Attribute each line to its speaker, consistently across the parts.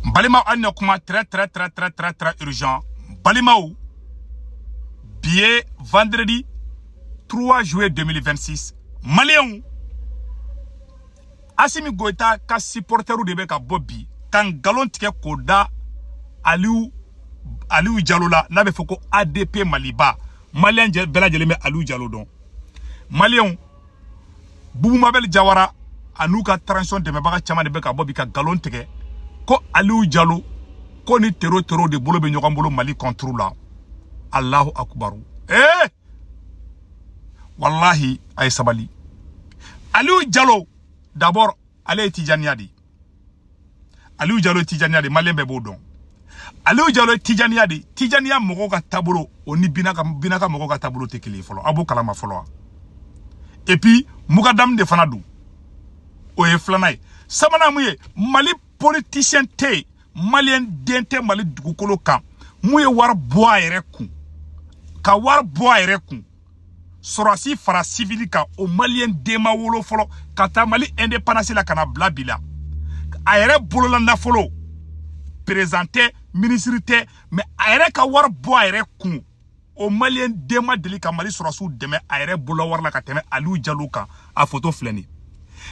Speaker 1: Balimaw, an na kuma très très très très très très urgent. Balimaw, bi ye vendredi 3 juillet 2026. Maliyɛnw, Assimi Goïta ka supporteru de bɛ ka bɔ bi ka nkalon tigɛ k'o da Aliou Diallo la, n'a bɛ fɔ ko ADP Maliba. Maliyɛn bɛɛ lajɛlen bɛ Aliou Diallo dɔn. Maliyɛnw, Boubou Mabel Diawara a n'u ka transition dɛmɛbaga caman de bɛ ka bɔ bi ka nkalon tigɛ ko Aliou Diallo ko ni terro terro de bolo bɛ ɲɔgɔn bolo Mali contre la. Allahu akubaru. Wallahi, a ye sabali. Aliou Diallo, d'abord, ale ye Tijaniya de ye. Aliou Diallo ye Tijaniya de ye, maliyɛn bɛɛ b'o dɔn. Aliou Diallo ye Tijaniya de ye. Tijaniya mɔgɔw ka taabolo, o ni Binaka mɔgɔw ka taabolo tɛ kelen ye fɔlɔ. Aw b'o kalama fɔlɔ wa? Et puis mukadamu de fana don. O ye filanan ye. Sabanan mun ye? Mali politicien tɛ yen, maliyɛn den tɛ Mali dugukolo kan mun ye wari bɔ a yɛrɛ kun, ka wari bɔ a yɛrɛ kun, sɔrɔsi fara civil kan, o maliyɛn den ma wolo fɔlɔ ka taa Mali indépendance la ka na bila bi la. A yɛrɛ bolola nafolo, président tɛ, ministre tɛ, mais a yɛrɛ ka wari bɔ a yɛrɛ kun, o maliyɛn den ma deli ka Mali sɔrɔsiw dɛmɛ a yɛrɛ bolola wari la ka tɛmɛ Aliou Diallo kan. A photo filɛ nin ye.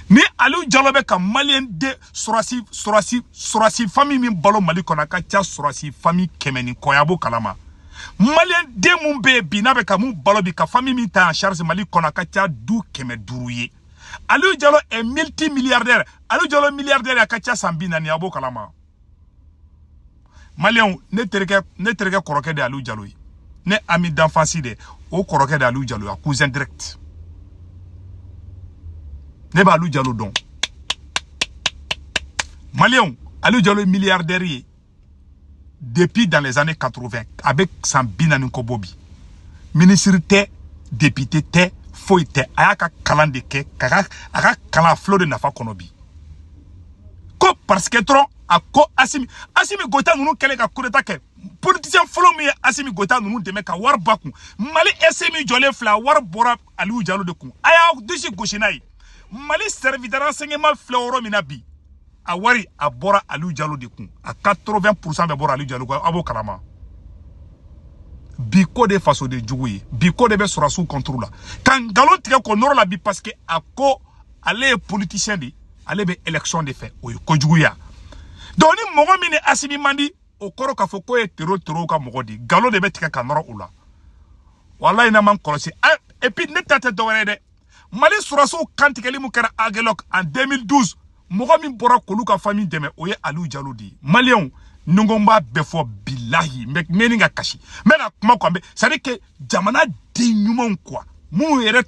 Speaker 1: Ni Aliou Diallo bɛ ka maliyɛn den sɔrɔsi famille min balo Mali kɔnɔ, a ka ca sɔrɔsi famille 100 ni kɔ ye, a b'o kalama. Maliyɛn den mun bɛ yen bi n'a bɛ ka mun balo bi, ka famille min ta en charge Mali kɔnɔ, a ka ca du 500 ye. Aliou Diallo est multimilliardaire. Aliou Diallo milliardaire, a ka ca san 40, a b'o kalama. Maliyɛnw, ne terikɛ kɔrɔkɛ de ye Aliou Diallo ye. Ne ami d'enfance de, o kɔrɔkɛ de ye Aliou Diallo ye, a cousin direct. Ne b'Aliou Diallo dɔn. Maliyɛnw, Aliou Diallo ye milliardaire ye depuis dans les années 80. A bɛ san 40 kɔ bɔ bi. Ministre tɛ, député tɛ, foyi tɛ. A y'a ka kalan de kɛ, k'a ka a ka kalan filɛ de nafa kɔnɔ bi. Ko parce que dɔrɔn a ko Assimi Goïta ninnu kɛlen ka coup d'état kɛ, politicien fɔlɔ min ye Assimi Goïta ninnu dɛmɛ ka wari ba kun, Mali SMI jɔlen filɛ, a wari bɔra Aliou Diallo de kun. A y'a disi gosi n'a ye. Mali service de renseignement filɛ yɔrɔ min na bi, a wari a bɔra Aliou Diallo de kun. A 80% bɛɛ bɔra Aliou Diallo kun, a b'o kalama. Bi ko de fasoden jugu ye, bi ko de bɛ sɔrɔsiw contre la ka nkalon tigɛ k'o nɔrɔ la bi, parce que a ko ale ye politicien de ye, ale bɛ élection de fɛ, o ye kojugu ye. Donc ni mɔgɔ min ni Assimi man di, o kɔrɔ k'a fɔ k'o ye terro terro ka mɔgɔ de ye. Nkalon de bɛ tigɛ ka nɔrɔ u la. Walayi, n'a man kɔlɔsi. Et puis ne ta tɛ dɔwɛrɛ ye dɛ, Mali sɔrɔsiw kantigɛli mun kɛra Aguelhok en 2012, mɔgɔ min bɔra k'olu ka famille dɛmɛ, o ye Aliou Diallo de ye. Maliyɛnw, ni ko n b'a bɛɛ fɔ, bilahi, n bɛ ni ka kasi, n bɛ na kuma quoi. C'est à dire que jamana den ɲumanw quoi, minnu yɛrɛ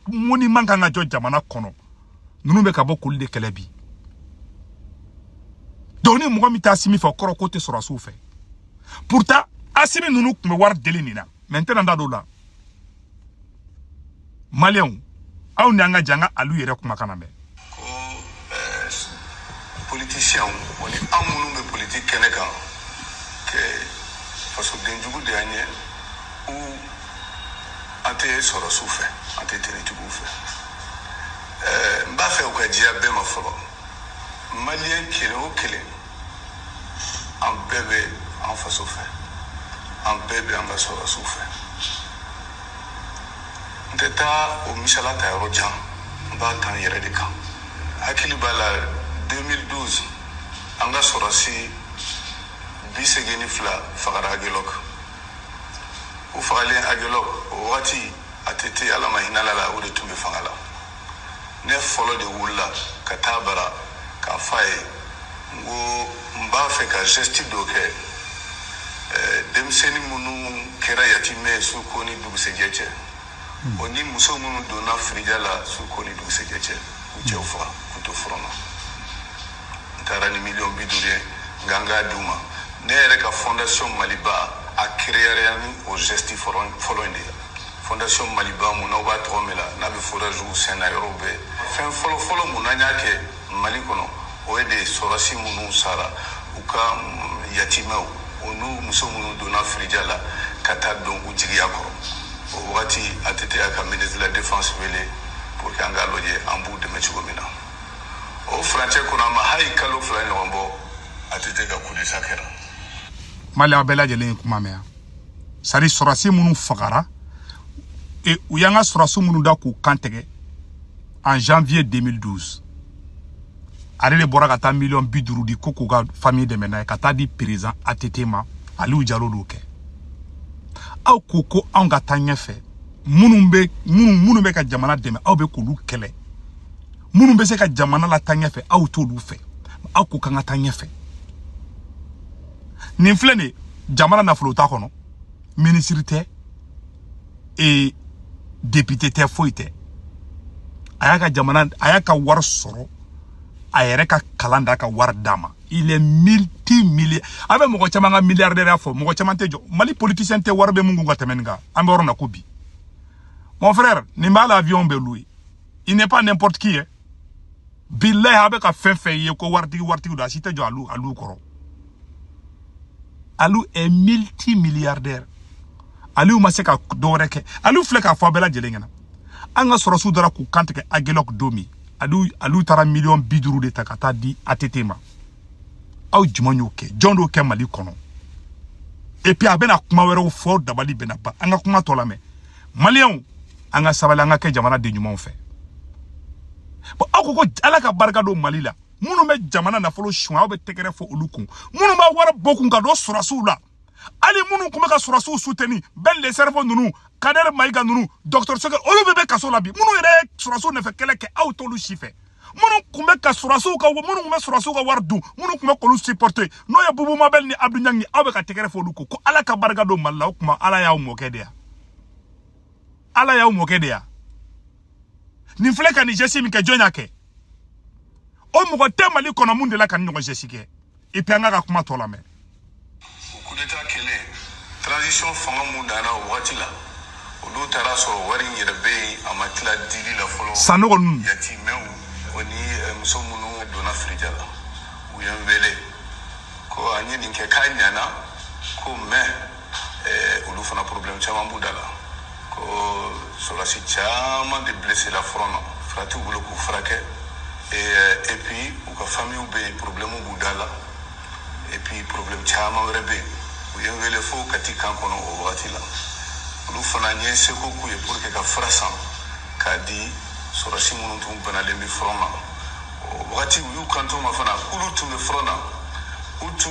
Speaker 1: mɔni man kan ka jɔ jamana kɔnɔ, ninnu bɛ ka bɔ k'olu de kɛlɛ bi. Donc ni mɔgɔ min tɛ Assimi fɛ, o kɔrɔ k'o tɛ sɔrɔsiw fɛ. Pourtant Assimi ninnu tun bɛ wari deli nin na, mais n tɛna n da don o la. Maliyɛnw, aw ni an ka jɛ an ka Aliou yɛrɛ kumakan lamɛn.
Speaker 2: Ko politiciens o ni an minnu bɛ politique kɛnɛ kan kɛ, fasodenjugu de y'an ye ou an tɛ sɔrɔsiw fɛ, an tɛ tenitigiw fɛ. N b'a fɛ u ka diya bɛɛ ma fɔlɔ. Maliyɛn kelen o kelen, an bɛɛ bɛ an faso fɛ, an bɛɛ bɛ an ka sɔrɔsiw fɛ. N tɛ taa o misala ta yɔrɔ jan, n b'a ta n yɛrɛ de kan. Hakili b'a la, 2012, an ka sɔrɔsi 82 fagara Aguelhok. U fagalen Aguelhok, o wagati ATT, Ala ma hinɛ la, o de tun bɛ fanga la. Ne fɔlɔ de wulila ka taa bara k'a f'a ye, n ko n b'a fɛ ka geste dɔ kɛ, denmisɛnnin minnu kɛra yatimɛ ye su ko ni dugusɛjɛ cɛ, o ni muso minnu donna firija la su ko ni dugusɛjɛ cɛ, k'u cɛw faga k'u to front na. N taara ni miliyɔn 50 ye, nka n k'a d'u ma. Ne yɛrɛ ka fondation Maliba a créera ni o geste fɔlɔ in de ye. Fondation Maliba mun, n'aw b'a tɔgɔ min la, n'a bɛ forage sen na yɔrɔw bɛɛ, fɛn fɔlɔ fɔlɔ mun n'an y'a kɛ Mali kɔnɔ, o ye de sɔrɔsi minnu sara, u ka yatimɛw, o n'u muso minnu donna firija la ka taa don u jigiya kɔrɔ. O wagati ATT y'a ka ministre de la défense wele pour que an k'a lajɛ an b'u dɛmɛ cogo min na. O furancɛ kɔnɔ, a ma hali kalo 2 ɲɔgɔn bɔ. ATT ka coup d'état kɛra.
Speaker 1: Mali aw bɛɛ lajɛlen ye kuma mɛn yan. C'est à dire sɔrɔdasi minnu fagara et u y'an ka sɔrɔdasi minnu da k'u kan tigɛ en janvier 2012, ale de bɔra ka taa miliyɔn 50 di ko k'u ka famille dɛmɛ n'a ye ka taa di président ATT ma. Aliou Diallo d'o kɛ. Aw ko ko anw ka taa ɲɛfɛ, minnu bɛ ka jamana dɛmɛ, aw bɛ k'olu kɛlɛ. Minnu bɛ se ka jamana lataa ɲɛfɛ, aw t'olu fɛ. Aw ko k'an ka taa ɲɛfɛ. Nin filɛ nin ye, jamana nafolo t'a kɔnɔ, minisiri tɛ, ee député tɛ, foyi tɛ. A y'a ka jamana, a y'a ka wari sɔrɔ a yɛrɛ ka kalan d'a ka wari d'a ma. Il est multimilliardaire. A bɛ mɔgɔ caman ka milliardaire fɔ, mɔgɔ caman tɛ jɔ. Mali politicien tɛ wari bɛ mun kun ka tɛmɛ nin kan. An bɛ yɔrɔ min na ko bi. Mon frère, nin b'a la avion bɛ louer. Il n'est pas n'importe qui, hein. Billahi, a bɛ ka fɛn fɛn ye ko waritigi waritigi don, a si tɛ jɔ alu kɔrɔ. Alu est multimilliardaire. Aliou ma se ka dɔ wɛrɛ kɛ. Aliou filɛ k'a fɔ a bɛɛ lajɛlen ɲɛna. An ka sɔrɔsiw dara k'u kan tigɛ Aguelhok don min, Aliou taara miliyɔn 50 de ta ka taa di ATT ma. Aw jumɛn y'o kɛ? Jɔn d'o kɛ Mali kɔnɔ? Et puis a bɛna kuma wɛrɛw fɔ, dabali bɛna ban. An ka kuma tɔ lamɛn. Maliyɛnw, an ka sabali, an ka kɛ jamana den ɲumanw fɛ. Bon, aw ko ko Ala ka barika don Mali la. Minnu bɛ jamana nafolo suɲɛ, aw bɛ tɛgɛrɛ fɔ olu kun. Minnu b'a wari bɔ kun ka don sɔrɔsiw la. Hali minnu tun bɛ ka sɔrɔsiw soutenir, Ben le Cerveau ninnu, Kader Maïga ninnu, Docteur Sokɛ, olu bɛɛ bɛ kaso la bi. Minnu yɛrɛ ye sɔrɔsiw nɔfɛ kɛlɛ kɛ, aw t'olu si fɛ. Minnu tun bɛ ka sɔrɔsiw ka, minnu tun bɛ sɔrɔsiw ka wari dun, minnu tun bɛ k'olu supporter, n'o ye Boubou Mabel ni Abdou Niang ye, aw bɛ ka tɛgɛrɛ fɔ olu ko ko Ala ka barika don Mali la. O tuma Ala y'aw mɔkɛ de ya? Ala y'aw mɔkɛ de ya? Nin filɛ ka nin geste min kɛ, jɔn y'a kɛ? O mɔgɔ tɛ Mali kɔnɔ mun de la ka nin ɲɔgɔn geste kɛ. Et puis an ka kuma tɔ lamɛn.
Speaker 2: O coup d'état kɛlen, transition fanga mun nana o wagati la, olu taara sɔrɔ wari in yɛrɛ bɛ yen, a ma tila dili la fɔlɔ.
Speaker 1: Sanogo ninnu.
Speaker 2: Yatimɛw o ni muso minnu donna firija la, u ye n wele ko an ye nin kɛ k'a ɲɛna ko mais olu fana problème caman b'u da la, ko sɔrɔdasi caman de blessé la front na, fura t'u bolo k'u furakɛ, et puis u ka famille bɛ yen, problème b'u da la, et puis problème caman wɛrɛ bɛ yen. U ye n wele fo Kati kan kɔnɔ o wagati la. Olu fana, n ye seko k'u ye pour que ka fura san k'a di sɔrɔdasi minnu tun banalen bɛ front na o wagati. U y'u kanto ma fana k'olu tun bɛ front na, u tun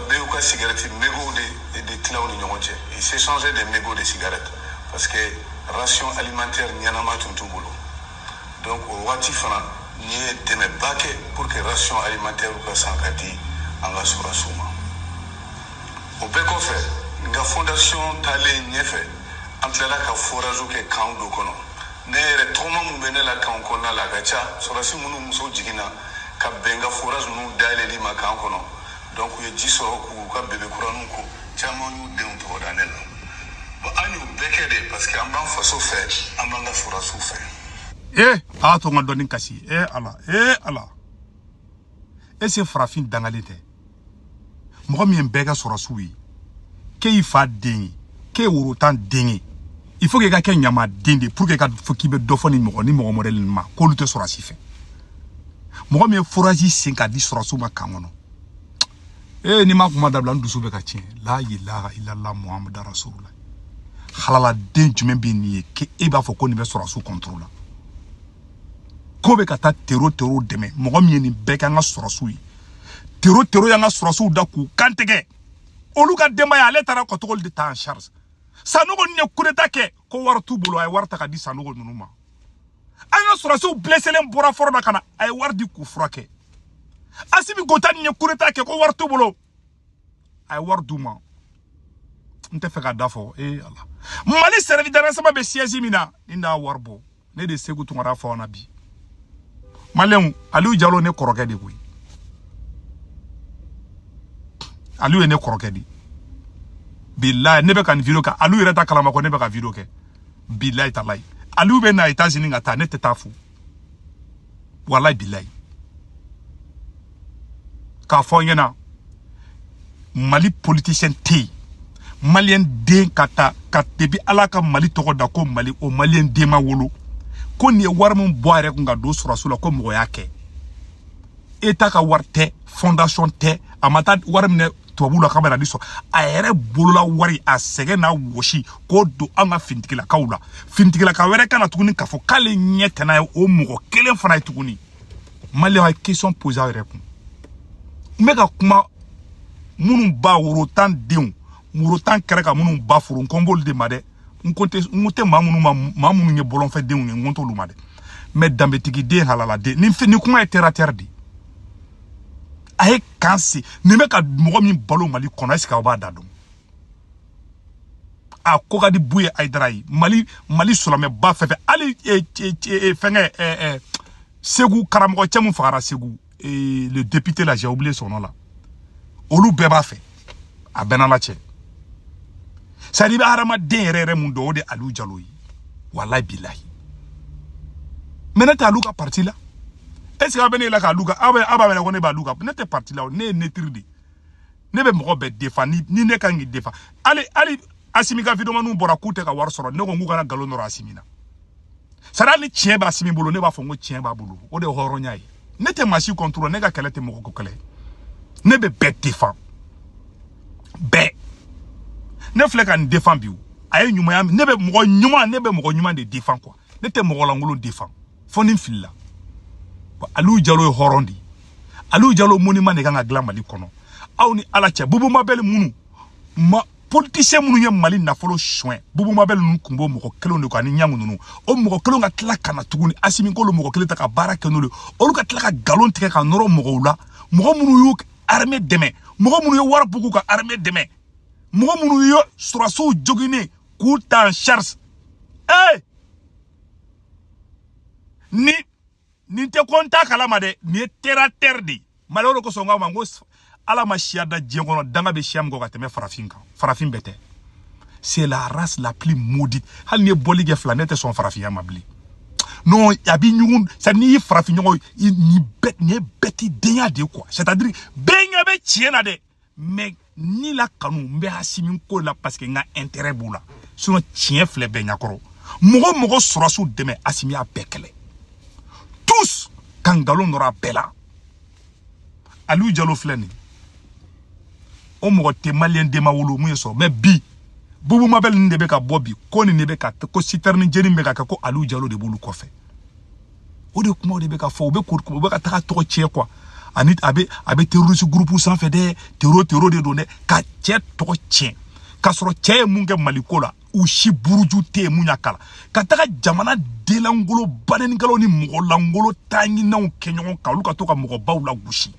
Speaker 2: bɛ u ka cigarette mégots de tila u ni ɲɔgɔn cɛ. Ils s'échangeaient des mégots de cigarettes parce que ration alimentaire ɲɛnama tun t'u bolo. Donc o wagati fana, n ye dɛmɛba kɛ pour que ration alimentaire ka san ka di an ka sɔrɔdasiw ma. O bɛɛ kɔfɛ, n ka fondation taalen ɲɛfɛ, an tilala ka forage kɛ camp dɔ kɔnɔ. Ne yɛrɛ tɔgɔma mun bɛ ne la camp kɔnɔna la, a ka ca. Sɔrɔdasi minnu muso jiginna ka bɛn n ka forage ninnu dayɛlɛli ma camp kɔnɔ, donc u ye ji sɔrɔ k'u ka bébé kuraninw ko, caman y'u denw tɔgɔ da ne la. Bon, an y'o bɛɛ kɛ de parce que an b'an faso fɛ, an b'an ka sɔrɔdasiw fɛ.
Speaker 1: Eh, a to n ka dɔɔni kasi. Eh Ala, eh Ala. Est-ce que farafin dangalen tɛ? Mɔgɔ min ye bɛɛ ka sɔrɔsiw ye, k'e y'i fa den ye, k'e ye worotan den ye, il faut que i ka kɛ ɲamaden de pour que ka fɔ k'i bɛ dɔ fɔ ni mɔgɔ ni mɔgɔ modèle ninnu ma k'olu tɛ sɔrɔsi fɛ. Mɔgɔ min ye forage sen k'a di sɔrɔsiw ma kan kɔnɔ. Eh, ni ma kuma dabila, n dusu bɛ ka tiɲɛ. La ilaha illallah Muhammadu rasulullah. Halaladen jumɛn bɛ nin ye k'e b'a fɔ ko nin bɛ sɔrɔsiw contre la? Ko bɛ ka taa tero tero dɛmɛ, mɔgɔ min ye nin bɛɛ kɛ an ka sɔrɔsiw ye. Tero tero y'an ka sɔrɔsiw da k'u kantigɛ. Olu ka denbaya, ale taara kɔtɔgɔli de ta en charge. Sanogo ninnu ye coup d'état kɛ ko wari t'u bolo, a ye wari ta ka di Sanogo ninnu ma. An ka sɔrɔsiw blesselen bɔra fɔlɔ la ka na, a ye wari di k'u furakɛ. Assimi Goïta ninnu ye coup d'état kɛ ko wari t'u bolo, a ye wari d'u ma. N tɛ fɛ ka da fɔ. Ee Ala, Mali service de renseignement bɛ siège min na, ni n'a wari bɔ, ne de ye Segu Tunkara fɔ aw na bi. Maliyɛnw, Aliou Diallo ne kɔrɔkɛ de koyi. Aliou ye ne kɔrɔkɛ de. Bilayi, ne bɛ ka nin video kɛ, Aliou yɛrɛ ta kalama ko ne bɛ ka video kɛ. Bilayi talayi, Aliou bɛ na États-Unis ka taa, ne tɛ taa fo. Walayi bilayi. K'a fɔ n ɲɛna, Mali politicien tɛ yen. Maliyɛn den ka taa ka depuis Ala ka Mali tɔgɔ da ko Mali, o maliyɛn den ma wolo. Ko nin ye wari min bɔ a yɛrɛ kun ka don sɔrɔsiw la, ko mɔgɔ y'a kɛ. État ka wari tɛ, fondation tɛ, A ma taa wari minɛ tubabuw la k'a bɛna di sɔrɔ a yɛrɛ bolola wari a sɛgɛn n'a wɔsi k'o don an ka finitigilakaw la. Finitigilaka wɛrɛ ka na tuguni k'a fɔ k'ale ɲɛ tɛna ye o mɔgɔ kelen fana ye tuguni. Maliyɛnw a ye question poser aw yɛrɛ kun. N bɛ ka kuma minnu ba woro tan denw woro tan kɛra ka minnu ba furu n ko n b'olu de ma dɛ. N ko tɛ maa minnu ma maa minnu ye bɔlɔnfɛdenw ye n ko t'olu ma dɛ. Mais danbetigi den halaladen ni kuma ye terre à terre de. A ye kan se nin bɛ ka mɔgɔ min balo Mali kɔnɔ, est ce que aw b'a da dɔn? A ko ka di Buye Hayidara ye. Mali silamɛba fɛn fɛn hali fɛnkɛ Segu karamɔgɔ cɛ mun fagara Segu, le député là, j'ai oublié son nom là, olu bɛɛ b'a fɛ a bɛɛ n'Ala cɛ. C'est à dire i bɛ hadamaden yɛrɛ yɛrɛ mun dɔn, o de ye Aliou Diallo ye. Walayi bilahi. Mais ne tɛ Aliou ka parti la. Est ce que aw bɛ ne la k'Aliou ka aw b'a mɛn ko ne b'Aliou ka ne tɛ parti la o, ne ye neutre de. Ne bɛ mɔgɔ bɛɛ défend ni ne kan k'i défend. Hali Asimi ka vidéo bɔra k'u tɛ ka wari sɔrɔ, ne ko k'u kana nkalon nɔrɔ Asimi na. C'est à dire ni tiɲɛ bɛ Asimi bolo, ne b'a fɔ n ko tiɲɛ b'a bolo, o de ye hɔrɔnya ye. Ne tɛ maa si contre, ne ka kɛlɛ tɛ mɔgɔ ko kɛlɛ. Ne bɛ bɛɛ défend. Bɛɛ. Ne filɛ ka nin défend bi o. A ye ɲumanya, ne bɛ mɔgɔ ɲuman, ne bɛ mɔgɔ ɲuman de défend quoi. Ne tɛ mɔgɔ lankolon défend. Fo ni n filila. Aliou Diallo ye hɔrɔn de ye. Aliou Diallo monument de kan ka dilan Mali kɔnɔ. Aw ni Ala cɛ, Bubu Mabel minnu ma politicien minnu ye Mali nafolo suɲɛ, Bubu Mabel ninnu kun b'o mɔgɔ kelenw de kɔ ani Ɲangu ninnu. O mɔgɔ kelenw ka tila ka na tuguni Asimi k'olu mɔgɔ kelen ta ka baara kɛ n'olu ye. Olu ka tila ka nkalon tigɛ ka nɔrɔ mɔgɔw la. Mɔgɔ minnu y'u armée dɛmɛ, mɔgɔ minnu ye wari bɔ k'u ka armée dɛmɛ, mɔgɔ minnu ye sɔrɔdasiw joginnen k'u ta en charge. Ni nin tɛ ko n t'a kalama dɛ, nin ye terre à terre de ye. Mali o de kosɔn n k'aw ma n ko Ala ma siya da diɲɛ kɔnɔ danga bɛ siya min kɔ ka tɛmɛ farafin kan. Farafin bɛɛ tɛ. C'est la race la plus maudite. Hali ni ye bɔli kɛ fila, ne tɛ sɔn farafinya ma bilen. Non, a b'i ɲugun, c'est à dire n'i ye farafin ɲɔgɔn ye, nin ye bɛɛ denya de ye quoi. C'est à dire bɛɛ ɲɛ bɛ tiɲɛ na dɛ, mais ni la kanu n bɛ Asimi ko la parce que n ka intérêt b'u la. Sinon tiɲɛ filɛ bɛɛ ɲɛkɔrɔ. Mɔgɔ mɔgɔ sɔrɔsiw dɛmɛ, Asimi y'a bɛɛ kɛlɛ. Tous ka nkalon nɔrɔ a bɛɛ la. Aliou Diallo filɛ nin ye. O mɔgɔ tɛ maliyɛn den ma wolo mun ye sɔrɔ. Mais bi Bubu Mabel ninnu de bɛ ka bɔ bi ko nin de bɛ ka ko citerne jeni bɛ ka kɛ ko Aliou Diallo de b'olu kɔfɛ. O de kumaw de bɛ ka fɔ, u bɛ ka taga tɔgɔ tiɲɛ quoi. Ani a bɛ terroriste groupe sanfɛ dɛ, terro de don dɛ, ka cɛ tɔgɔ tiɲɛ. K'a sɔrɔ cɛ ye mun kɛ Mali ko la, u si buruju tɛ yen mun y'a kala. Ka taga jamana denlankolo banenikɛlaw ni mɔgɔ langolo taɲinanw kɛ ɲɔgɔn kan, olu ka to ka mɔgɔbaw lagosi.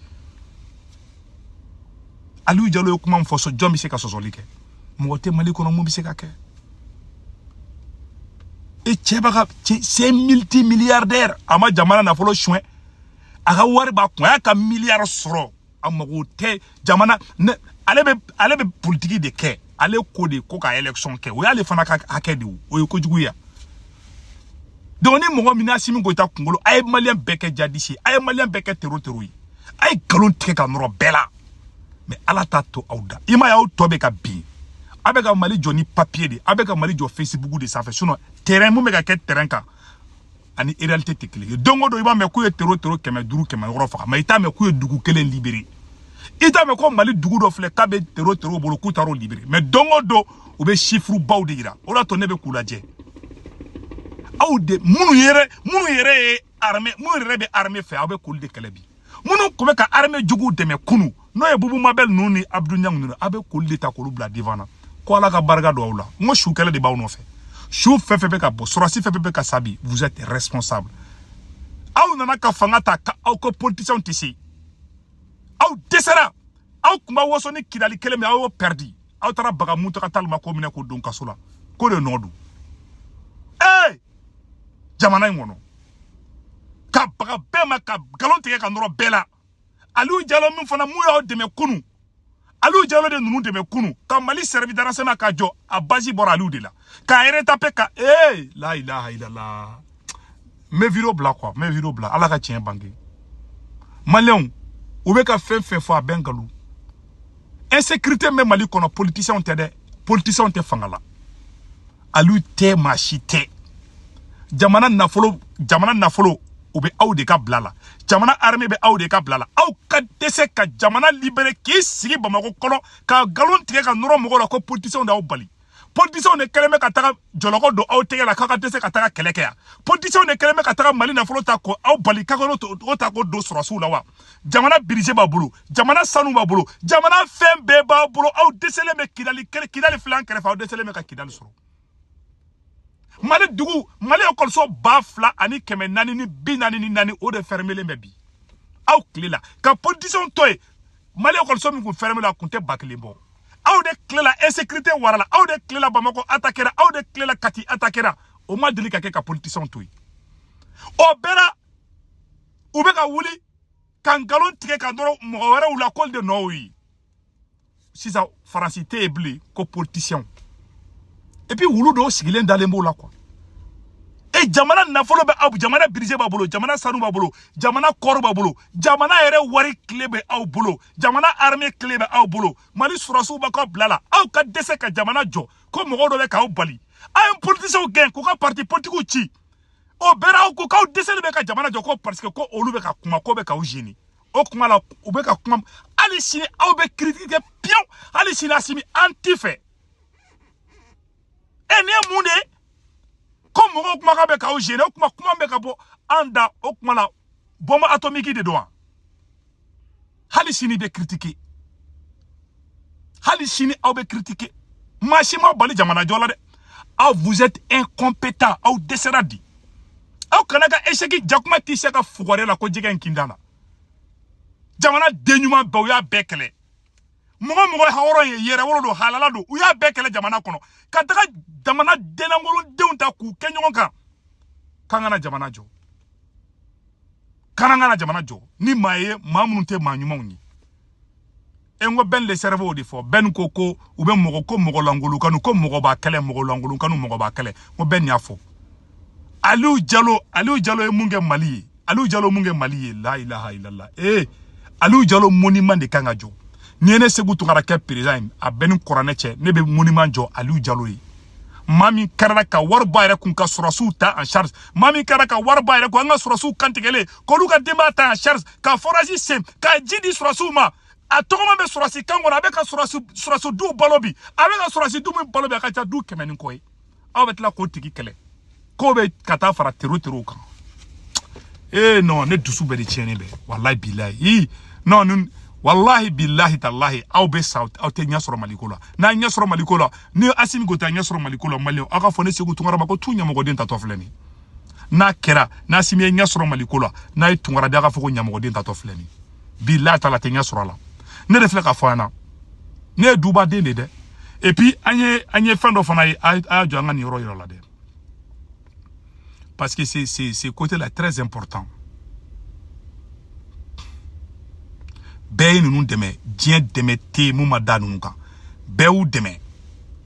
Speaker 1: Aliou Diallo ye kuma min fɔ, jɔn bɛ se ka sɔsɔli kɛ? Mɔgɔ tɛ Mali kɔnɔ mun bɛ se ka kɛ. E cɛ b'a ka c'est multimilliardaire, a ma jamana nafolo suɲɛ, a ka wari b'a kun, a y'a ka miliyari sɔrɔ, a mago tɛ jamana. Ne ale bɛ politique de kɛ, ale ko de ko ka élection kɛ, o y'ale fana ka hakɛ de ye, o ye kojugu ye. Donc ni mɔgɔ min Asimi Goïta kunkolo, a ye maliyɛn bɛɛ kɛ jadisi ye, a ye maliyɛn bɛɛ kɛ terro ye, a ye nkalon tigɛ ka nɔrɔ bɛɛ la. Mais Ala t'a to aw da. I m'a ye aw tɔ bɛ ka bin. A bɛ ka Mali jɔ ni papier de, a bɛ ka Mali jɔ Facebook de sanfɛ. Sinon terrain mun bɛ ka kɛ terrain kan ani réalité tɛ kelen ye. Don o don i b'a mɛn k'u ye terro 500 600 faga, mais i t'a mɛn k'u ye dugu kelen libéré. I t'a mɛn ko Mali dugu dɔ filɛ k'a bɛ terro bolo k'u taar'o libéré. Mais don o don u bɛ chiffre baw de yira. O de y'a to ne bɛ k'u lajɛ. Aw de minnu yɛrɛ ye armée, minnu yɛrɛ bɛ armée fɛ, aw bɛ k'olu de kɛlɛ bi. Minnu tun bɛ ka armée juguw dɛmɛ kunun, n'o ye Bubu Mabel ninnu ni Abdou Niang ninnu, aw bɛ k'olu de ta k'olu bila devant na. Ko Ala ka barika don aw la. N ko su kɛlɛ de b'aw nɔfɛ. Su fɛn fɛn bɛ ka bɔ, sɔrɔdasi fɛn fɛn bɛ ka sa bi, vous êtes responsable. Aw nana ka fanga ta ka aw ko politiciens tɛ se. Aw dɛsɛra. Aw tun b'a waso ni Kidali kelen min, aw y'o perdu. Aw taara baga Mountaga Tall ma ko minɛ k'o don kaso la. K'o de nɔ don. Jamana in kɔnɔ. Ka baga bɛɛ ma, ka nkalon tigɛ ka nɔrɔ bɛɛ la. Aliou Diallo min fana mun y'aw dɛmɛ kunun, Aliou Diallo de ninnu dɛmɛ kunun ka Mali service de renseignement ka jɔ, a base bɔra Aliou de la. K'a retapé ka la ilaha illallah. N bɛ vidéo bila quoi, n bɛ vidéo bila. Ala ka tiɲɛ bange. Maliyɛnw, u bɛ ka fɛn fɛn fɔ a bɛɛ nkalon. Insécurité bɛ Mali kɔnɔ, politiciens tɛ dɛ, politiciens tɛ fanga la. Aliou tɛ, maa si tɛ. Jamana nafolo u bɛ aw de ka bila la, jamana armée bɛ aw de ka bila la. Aw ka dɛsɛ ka jamana libérer k'i sigi Bamakɔ kɔnɔ ka nkalon tigɛ ka nɔrɔ mɔgɔw la ko politiciens d'aw bali. Politiciens de kɛlen bɛ ka taga jɔlɔkɔ don aw tɛgɛ la k'aw ka dɛsɛ ka taga kɛlɛ kɛ yan. Politiciens de kɛlen bɛ ka taga Mali nafolo ta ko aw bali k'aw ka o ta k'o don sɔrɔsiw la wa. Jamana budget b'a bolo, jamana sanu b'a bolo, jamana fɛn bɛɛ b'a bolo. Aw dɛsɛlen bɛ Kidali, Kidali filɛ an kɛrɛfɛ, aw dɛsɛlen bɛ ka Kidali sɔrɔ. Mali dugu, Mali ekɔliso 2444, o de fɛrɛmelen bɛ bi aw tile la. Ka politiciens to yen, Mali ekɔliso min kun fɛrɛmelen a kun tɛ 1000 bɔ. Aw de tile la insécurité warala, aw de tile la Bamakɔ attaquera, aw de tile la Kati attaquera. O ma deli ka kɛ ka politiciens to yen. O bɛɛ la u bɛ ka wuli ka nkalon tigɛ ka nɔrɔ mɔgɔ wɛrɛw la k'olu de nɔ ye. Sisan Faransi tɛ yen bilen ko politiciens. Et puis wulu dɔw sigilen dalen b'o la quoi. E jamana nafolo bɛ aw, jamana budget b'a bolo, jamana sanu b'a bolo, jamana kɔɔri b'a bolo, jamana yɛrɛ wari tile bɛ aw bolo, jamana armée tile bɛ aw bolo, Mali sɔrɔsiw b'a ka bila la. Aw ka dɛsɛ ka jamana jɔ ko mɔgɔw dɔ bɛ k'aw bali. Aw ye politiciens gɛn k'u ka parti politiques ci. O bɛɛ la aw ko k'aw dɛsɛlen bɛ ka jamana jɔ ko parce que ko olu bɛ ka kuma ko bɛ k'aw gêner. O kuma la u bɛ ka kuma hali sini aw bɛ critique kɛ piyewu, hali sini Assimi an t'i fɛ. E nin ye mun de ye? Ko mɔgɔw kumakan bɛ k'aw gêner, o kuma kuma bɛ ka bɔ an da, o kuma la bombe atomique de don wa? Hali sini bɛ critiquer, hali sini aw bɛ critiquer. Maa si ma bali jamana jɔ la dɛ. Aw vous êtes incompétent, aw dɛsɛra di. Aw kana ka échec jakuma t'i se ka fugariya la ko jɛgɛ in kinda la. Jamana den ɲuman bɛɛ u y'a bɛɛ kɛlɛ. Mɔgɔ mɔgɔ ye hɔrɔn ye, yɛrɛwolo don, halala don, u y'a bɛɛ kɛlɛ jamana kɔnɔ ka taga jamana dennankolodenw ta k'u kɛ ɲɔgɔn kan k'an kana jamana jɔ, k'an kana jamana jɔ ni maa ye maa minnu tɛ maa ɲumanw ye. E n ko Ben le cerveau de fɔ, Ben ko ko u bɛ mɔgɔ ko mɔgɔ lankolon kanu, ko mɔgɔ b'a kɛlɛ, mɔgɔ lankolon kanu, mɔgɔ b'a kɛlɛ. N ko Ben y'a fɔ. Aliou Diallo, Aliou Diallo ye mun kɛ Mali ye? Aliou Diallo mun kɛ Mali ye? La ilaha illallah. Eh, Aliou Diallo monument de kan ka jɔ. Ni ye ne Sékou Tounkara kɛ président ye, a bɛɛ ni kuranɛ cɛ, ne bɛ monument jɔ Aliou Diallo ye. Maa min kɛra ka wari bɔ a yɛrɛ kun ka sɔrɔsiw ta en charge, maa min kɛra ka wari bɔ a yɛrɛ kun an ka sɔrɔsiw kantigɛlen k'olu ka denbaya ta en charge, ka forage sen ka ji di sɔrɔsiw ma. A tɔgɔma bɛ sɔrɔsi kan kɔnɔ, a bɛ ka sɔrɔsi duw balo bi, a bɛ ka sɔrɔsi du min balo bi, a ka ca du 100 ni kɔ ye. Aw bɛ tila k'o tigi kɛlɛ k'o bɛ ka taa fara terro kan. Eh non, ne dusu bɛɛ de tiɲɛnen bɛ, walahi bilahi. Non, nun wallahi billahi tallahi, aw bɛ sa, aw tɛ ɲɛ sɔrɔ Maliko la. N'a ɲɛ sɔrɔ Maliko la, ni Assimi Goïta ɲɛ sɔrɔ Maliko la, maliyɛnw aw ka fɔ ne Sékou Tounkara ma ko tu ɲɛmɔgɔden tatɔ filɛ nin. N'a kɛra n'Assimi ye ɲɛ sɔrɔ Maliko la, n'a ye Tounkara den, aw ka fɔ ko ɲɛmɔgɔden tatɔ filɛ nin. Billahi taala tɛ ɲɛ sɔrɔ a la. Ne de filɛ ka fɔ an na, ne ye dubaden de dɛ. Et puis an ye fɛn dɔ fana ye, a y'a jɔ an ka nin yɔrɔ yɔrɔ la dɛ, parce que c'est ce côté là très important. Bɛɛ ye ninnu dɛmɛ, diɲɛ dɛmɛ tɛ yen mun ma da ninnu kan. Bɛɛ y'u dɛmɛ,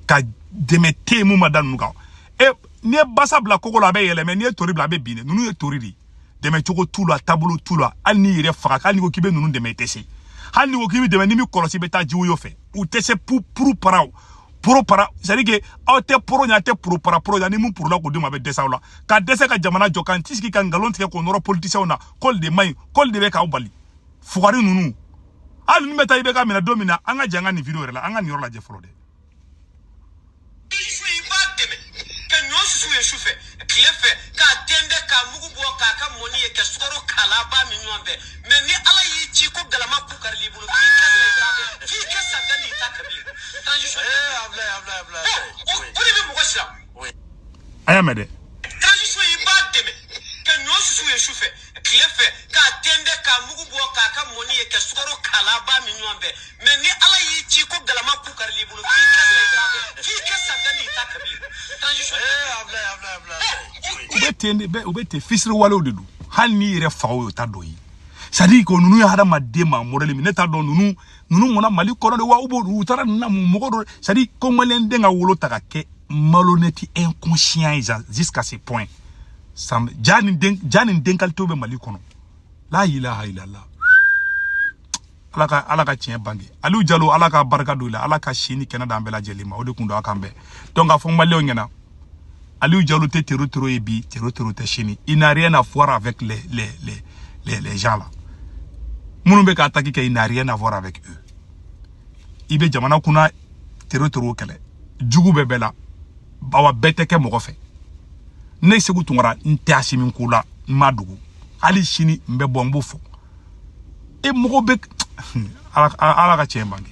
Speaker 1: ka dɛmɛ tɛ yen mun ma da ninnu kan. E n'i ye basa bila kogo la a bɛ yɛlɛ, mɛ n'i ye tori bila a bɛ bin dɛ. Ninnu ye tori de ye, dɛmɛ cogo t'u la, taabolo t'u la. Hali n'i yɛrɛ faga, hali n'i ko k'i bɛ ninnu dɛmɛ i tɛ se. Hali n'i ko k'i bɛ dɛmɛ, n'i m'i kɔlɔsi i bɛ taa jiwoyo fɛ. U tɛ se puru paraw poro para, c'est à dire que aw tɛ poro ɲɛ, aw tɛ poro para poro ɲɛ. Ni mun porola k'o d'u ma, a bɛ dɛsɛ aw la. Ka dɛsɛ ka jamana jɔ, ka n ti sigi ka nkalon tigɛ k'o nɔrɔ politiciens na k'olu de man ɲi, k'olu de bɛ k'aw bali. Fugari ninnu, hali ni bɛ taa i bɛ ka minɛ don min na, an ka jɛ an ka nin video yɛrɛ la, an ka nin yɔrɔ lajɛ fɔlɔ dɛ.
Speaker 3: I b'a dɛmɛ ka ɲɔ susu ye su fɛ tile fɛ k'a tɛntɛn k'a mugu bɔ k'a ka mɔni ye ka sukaro k'a la, a b'a min ɲɔgɔn fɛ. Mɛ ni Ala y'i ci ko galama ku karili i bolo, f'i ka sa i t'a fɛ, f'i ka sa danni i t'a kabi. Transition o de bɛ mɔgɔ siran.
Speaker 1: A y'a mɛn dɛ.
Speaker 3: Transition i b'a dɛmɛ ka ɲɔ susu ye su fɛ tile fɛ k'a tɛntɛn k'a mugu bɔ k'a ka mɔni ye ka sukaro k'a la, a b'a min ɲɔgɔn fɛ. Mɛ ni Ala y'i ci ko galama ku karili i bolo, f'i ka sa i t'a fɛ, f'i ka sa danni i t'a kabi. Transition
Speaker 1: u bɛ ten de, u bɛ ten fisiri walew de don. Hali n'i yɛrɛ faga o ye, o t'a dɔ ye. C'est à dire que ninnu ye hadamaden maa modèle min, ne t'a dɔn ninnu mɔnna Mali kɔnɔ de wa, u taara ninnu na mun mɔgɔ dɔ. C'est à dire ko maliyɛn den ka wolo ta ka kɛ malhonnête inconscient ye jusqu'à ce point. Ja ni den qualité bɛ Mali kɔnɔ. La ilaha illallah. Ala ka tiɲɛ bange. Aliou Diallo, Ala ka barika don i la, Ala ka si ni kɛnɛ d'an bɛɛ lajɛlen ma. O de kun don a kan bɛɛ. Donc a fɔ maliyɛnw ɲɛna, Aliou Diallo tɛ tero tero ye bi, tero tero tɛ sini. Il n'a rien à voir avec les gens là minnu bɛ ka attaque kɛ. Il n'a rien à voir avec eux. I bɛ jamana kunna, tero tero kɛlɛ jugu bɛ bɛɛ la, awa bɛɛ tɛ kɛ mɔgɔ fɛ. Ne Segu Tunkara, n tɛ Asimi ko la, n ma dogo. Hali sini n bɛ bɔ, n b'o fɔ. E mɔgɔ bɛ, ala, ala ka tiɲɛ bange.